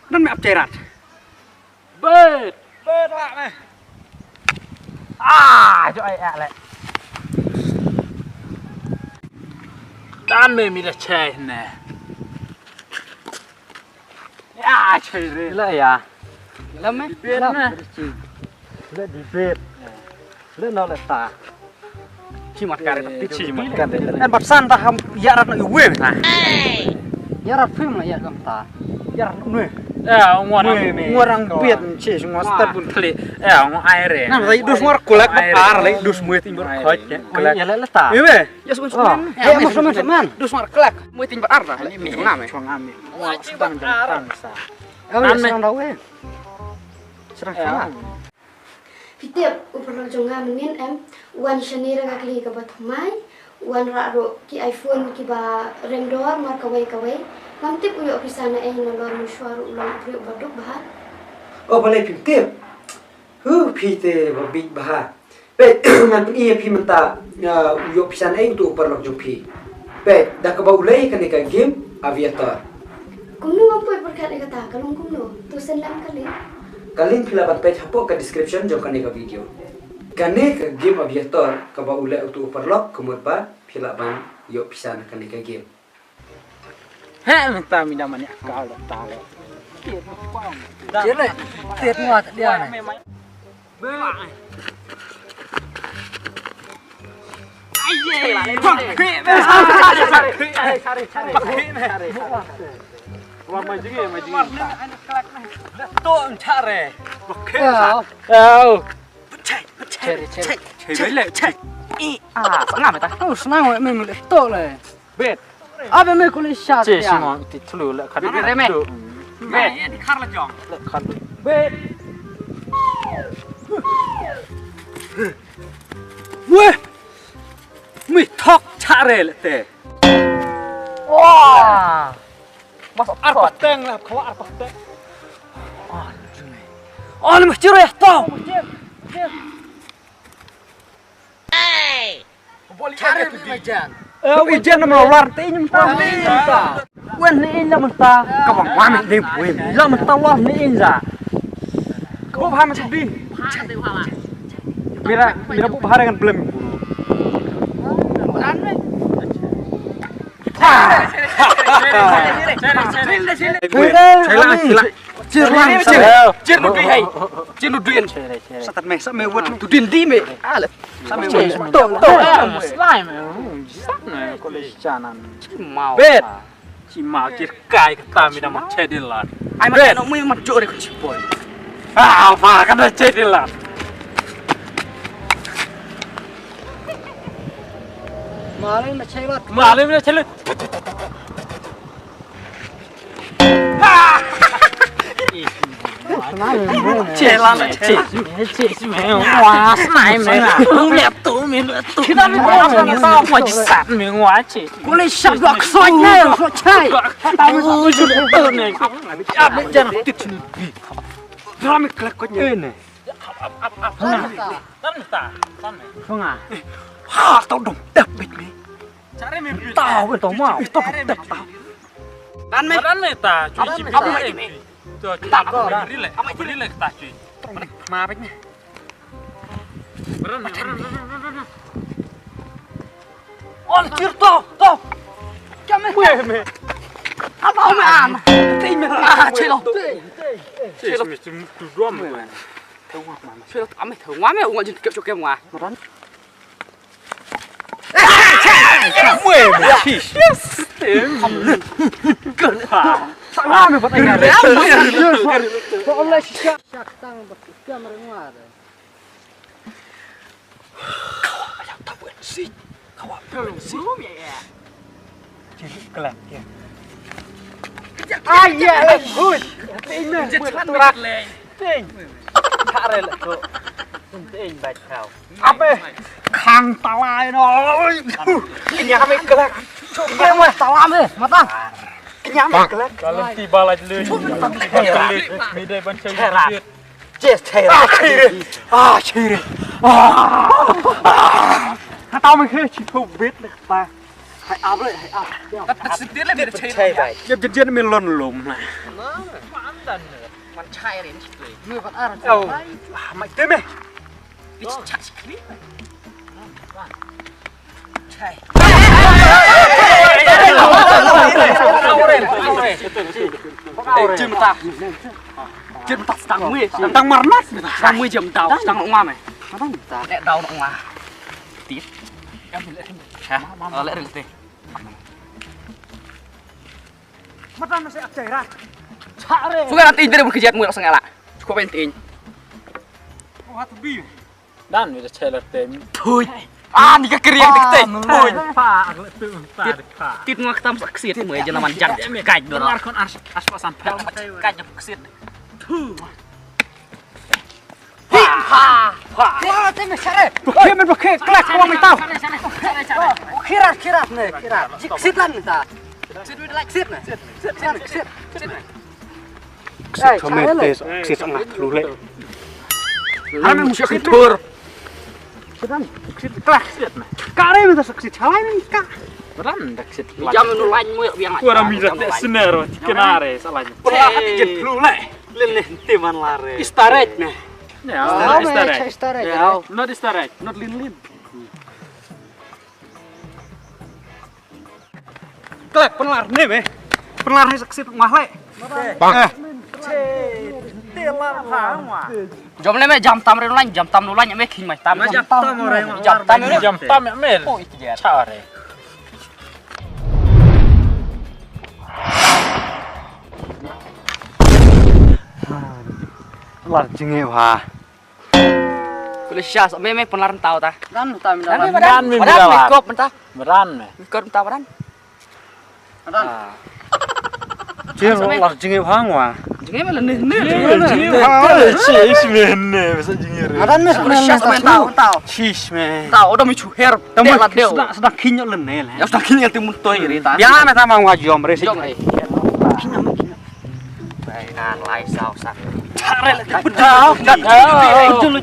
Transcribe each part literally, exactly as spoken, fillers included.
Nan me ap chai rat. Bet. Bet lah me. Ah, jo ai ak le. Dan me mi da chai ne. Ya, chai re. La ya. La me. Bet la. Le di bet. Le no le ta. Chi mat kar ta chi mat kar. En bap san ta ham ya rat no iwe ta. Ya rat phim la ya kam ta. Ya rat no. Ya ngwa ngwa rang bet chi ngwa step bun thli. Ya ngwa ai re. Nan lai dus ngwa kulak ba ar lai dus mwe tin bor khoj. Kulak. Ya le ta. Iwe. Ya sum sum. Ya ma sum sum. Dus ngwa kulak. Mwe tin bor ar ta. Ni mi ngam. Ngam. Ngwa sedang dan sa. Serang dah weh. Serang salah. Phi tip u paralok jong nga mynnin em, u wan shane da ka kali kaba thymmai, u wan rah ruh ki iPhone kiba rem dor mar kawei kawei. Ngam tip u ïoh pisa na ei, nalor mynshuwa ruh u long u briew uba duk bha. O balei phim tip? Hu, phi te ba bieit bha. Peit, ngan pyni ïa phi mynta, ah, u ïoh pisa na ei uto u paralok jong phi. Peit, da kaba u leh kane ka game Aviator. Kumno ngam poi pyrkhat ïa kata, ka long kumno? To send lang ka link. Ka link phi lah ban peit hapoh ka description jong kane ka video. Kane ka game Aviator kaba u leh uto u paralok, ka mut ba phi lah ban ïoh pisa na kane ka game. He, mynta mi da mane akal da ta le. Chele, tet ngwa ta dia ne. Chele, chele. Chele, chele. I, ah, sana meta. Oh, sana meta, me le to le. Bet. Abe me kuli shat. Che, ya. Simo, ti thlu le khat. Re me. Bet. Ya, di khar la jong. Le khat. Bet. Weh. Mi thok chare le te. Wah. Mas ar pateng la, khawa ar pateng. Oh, le mesti re to. Chare mi majan. Eh, ujan nama lar te in mynta. Wen ni in la mynta. Ka bang wan ni wen. La mynta wan ni in la. Ko bha ma di. Mira, mira bu bha dengan belum. Chela, chela. Chir lang, chir. Chir nu dui hai. Chir nu dui. Satan me, sa me wet. Tu din di me. Ale. Sa me wet. To, to. Slime. Sat me ko le chanan. Mau. Bet. Chi mau chir kai ka ta mi da ma che din la. Ai ma no mu ma jo re ko chi boy. Ah, ma ka da che din la. Malin na che la. Malin na che la. Che la, che. Che, che, me. Wa, snai me. Le tu, me le tu. Kita me wa, sa wa ji sat me wa che. Ko le sha dok so ne, so chai. Ta me so ne. Ya me jan tu chini bi. Dra me klek ko ne. Tan ta, tan me. Sunga. Ha, tau dong dap bit me. Tau, eh, tau mau. Tau, tau, tau. Dan me. Dan me ta, cui ci pi. Apa lagi me? Tu, ci ta ko. Ri le. Apa ri le ta cui. Ma pe ni. Beran, beran, beran, beran. On cir to, to. Kya me? Weh me. Apa me am? Te me. Ah, chelo. Chelo. Chelo tu dua me. Chelo ame tu ngwa me, ngwa jin kep chok kep ngwa. Ai ya, eh, hui. Ting ne, hui, turak. Ting. Chare le tu. Ting bai kau. Ape? Khang talai no. Nya me kelak. Nya me talam eh, mata. Nya me kelak. Dalam tiba lagi lu. Mi dai ban chai. Cheers, cheers. Ah, cheers. Ah, cheers. Ah. Ka tau me khe chi ko bit le pa. Hai ap le, hai ap. Ka ta sit le me chai. Chai bai. Yep, jet jet me lon lum la. Man chai rin chitui. Me bat ar. Oh, mai te me. Ichi chak sikli. Chai. Jim ta. Jim ta stang mui. Stang marnas. Stang mui jim ta. Stang ngam. Nek dau ngam. Tit. Ha. Lek rin te. Matan masih akjai ra. Chare. Suka nanti dere mun kejat mui sang elak. Suka penting. Oh, hatu bi. Dan mi da chelar tem. Thui. Ah, ni ka keriang dik tei. Thui. Pa, aku tu. Pa, pa. Tit ngak tam saksit mui jana man jan. Kaj dor. Ar kon ar as pasan. Kaj saksit. Thui. Ha ha. Kla te me sare. Bukhe men bukhe kla ko me tau. Khirat khirat ne khirat. Jik sit lan ta. Sit wit like sit ne. Sit sit sit. Sit chome te sit nga thlu le. Ana me sit tur. Sit lan sit kla sit ne. Ka re me ta sit chalai ne ka. Ran dak sit. Jam nu lain mu yang. Kuara mi dak siner kenare salai. Pula hati jet thlu le. Lin lin ti man lare. Istarek ne. Ya, istarek. Istarek. Ya, not istarek, not lin lin. Klek penlar ne me. Penlar ne saksit mahle. Bang. Te lar ha ma. Jom le me jam tam re lan jam tam lan me king mai tam. Jam tam re. Jam tam re. Jam tam me. Oh itu dia. Chare. Lar jingeh bha. Kuli shisha me me penlar tau ta. Dan ta me dan. Dan me kop ta. Meran me. Kop ta meran. Dan. Jir lar jingeh bha ngwa. Jingeh me lene ne. Jingeh bha. Sis me ne, masa jingeh re. Dan me kuli shisha me tau tau. Sis me. Tau udah me chuher. Tau me la deu. Sudah sudah kinyo lene le. Ya sudah kinyo timun toi re ta. Ya me ta ma ngwa jom re. Jom re. Kinyo me kinyo. Bai nan lai sau san. Chare la ka bedau. Jat. Jat.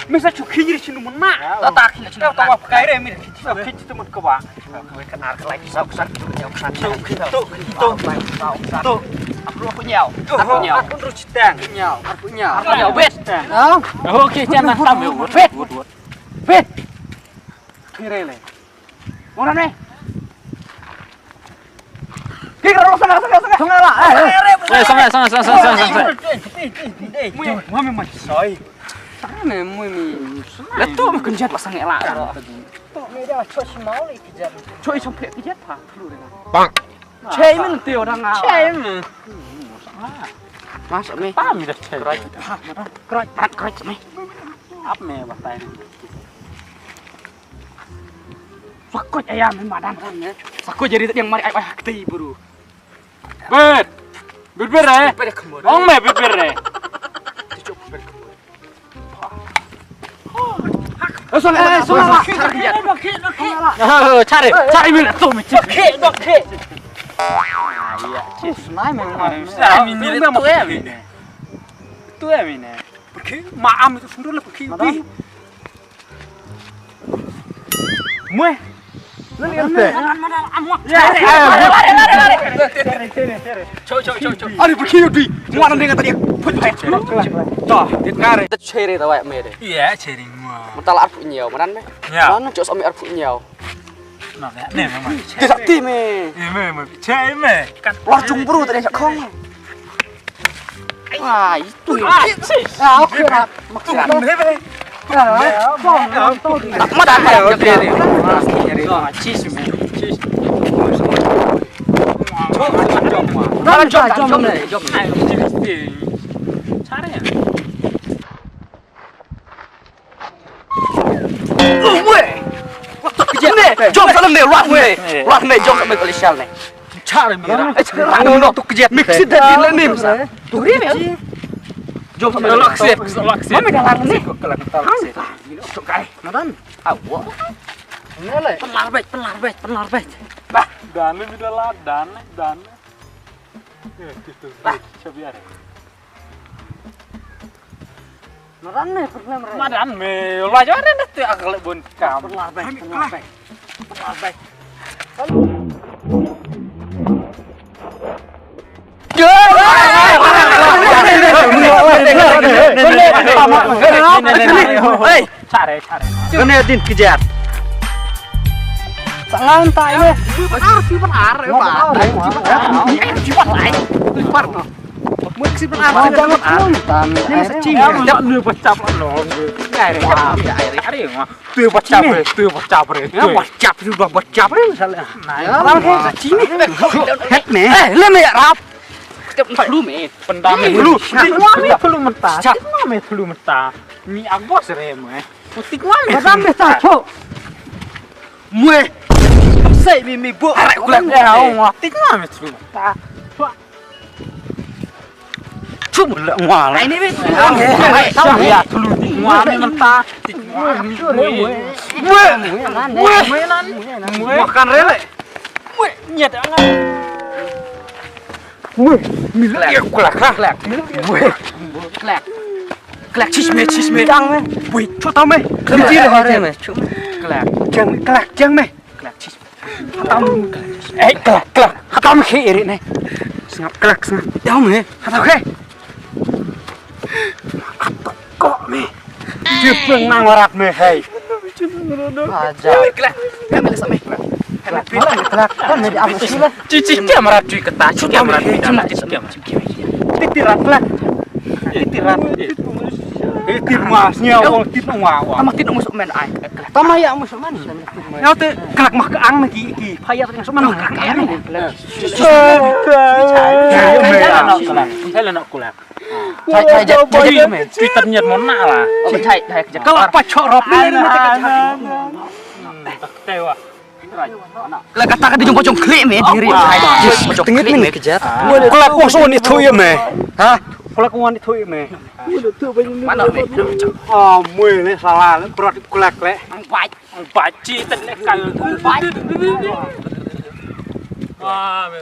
Mesa chu khini ri chinu mun ma. Ta ta khini chinu. Ta wa kai re mi ri khini. Khini tu mun ka wa. Ka ar ka lai sau san. Sau khini tu khini tu. Lai sau san. Tu. Aku aku nyau. Aku nyau. Aku ru chitang. Nyau. Aku nyau. Aku nyau bet. Au. Okay, chan na tam yo. Bet. Bet. Khini re le. Ora ne. Ki ro sanga sanga sanga. Sanga la. Eh, sanga sanga sanga sanga sanga. Mui mui mui soi. Sanga mui mui. La tu mui kunjat la sanga la. Tu me da choi si mau le ki jat. Choi som pe ki jat pa. Bang. Choi men teo da nga. Choi men. Mas me. Pa mi da choi. Krai. Krai. Krai me. Ap me ba tai. Sakoj aya me madan. Sakoj jadi yang mari ai ai hakti buru. Bet. Bet bet re. Ong me bet bet re. Sona sona. Chare chare mil tu mi. Ke dok ke. Sis nai me. Nai me mil tu ya me. Tu ya me ne. Pergi ma am itu sundul pergi bi. Mue. Nani ante? Cho cho cho cho. Ari pergi di. Mua nang dengan tadi. Put hai. Dah, dit kare. Chere da wai me de. Iya, chere mua. Mentala arphew hynñiew, madan me. Ya. Mana cok sami arphew hynñiew. Nah, ne me. Tidak ti me. Iya me me. Chere me. Kan lar jung bru tadi cak khong. Ah, itu. Ah, okay lah. Maksud apa? Madan ya, okay ni. Cheese me. Cheese. Jom jom jom. Jom jom jom. Cari ya. Weh. Waktu kejap ne. Jom salam ne, luar ne. Luar ne, jom salam ne, kalau sial ne. Chare mira. Eh, chare no tu kejap. Mix it dan ni ni. Tu ri me. Jom salam ne. Lak sip, lak sip. Mami dalam ni. Kau kelang tahu sip. Sukai. Madan. Awak. Ni le. Pelar bet, pelar bet, pelar bet. Bah, dan ni bila lah, dan ni, dan ni. Ya, gitu. Bah, siap ya. Madan me, problem re. Madan me, la jo re na tu akal bun kam. Pelar bai, pelar bai. Pelar bai. Kane din kjat. Sangan ta ye. Ar si ban ar ba. Si ban lai. Mut si ban ar. Jangan. Ni sa cing. Dak nu bachap no. Are are are. Tu bachap re, tu bachap re. Ya bachap tu bachap re masalah. Lang he sa cing. Het me. Eh, le me ya rap. Step lu me. Pendam lu. Lu me lu menta. Lu me lu menta. Ni aku sere me. Tik ngam eh. Padam deh, Cak, cok. Mue. Sei mi mi bu. Arak kulak. Ya, ngam tik ngam eh, cuma. Ta. Cuma le ngam. Ai ni, weh. Ya, tulu tik ngam eh, mentah. Tik ngam. Mue. Mue. Mue. Mue. Makan rele. Mue. Nyet angan. Weh, mi la ya kulak ha. Kulak. Weh. Kulak. Kulak, sis me, sis me. Jang me. Weh, chot tau me. Kulak. Jang me. Kulak. Jang, kulak, jang me. Kulak, sis. Tam. Eh, kulak, kulak. Tam khi iri ne. Sngap kulak, sngap. Jang me. Kata ke. Kok me. Jepeng nang warat me, hei. Aja. Kelak. Kelak. Kelak. Kelak. Kelak. Kelak. Kelak. Kelak. Kelak. Cuci kamera cuy kata, cuci kamera cuy kata, cuci kamera cuy. Titi rat kelak. Titi rat. Eh, tit mas nya wong tit nong wa wa. Tama tit nong musuh men ai. Tama ya musuh men. Nyau te kelak mah ke ang na ki ki. Payah tengah suman. Kelak ang. Kelak. Kelak. Kelak. Kelak. Chai, chai, jat, jat, jat, me. Twitter nyat mo na la. Oh, chai, chai, jat. Kalau pa chok rop ni, ni mata ka chai. Tewa. Kalau kata ka di jong kocong klik me, diri. Chai, jat, kocong klik me. Kejat. Kalau kosong ni tu ya me. Ha? Kalau kosong ni tu ya me. Mana me? Ah, mui le salah le, berat kelak le. Ang baik. Baci tadi kal. Baci. Wah, me.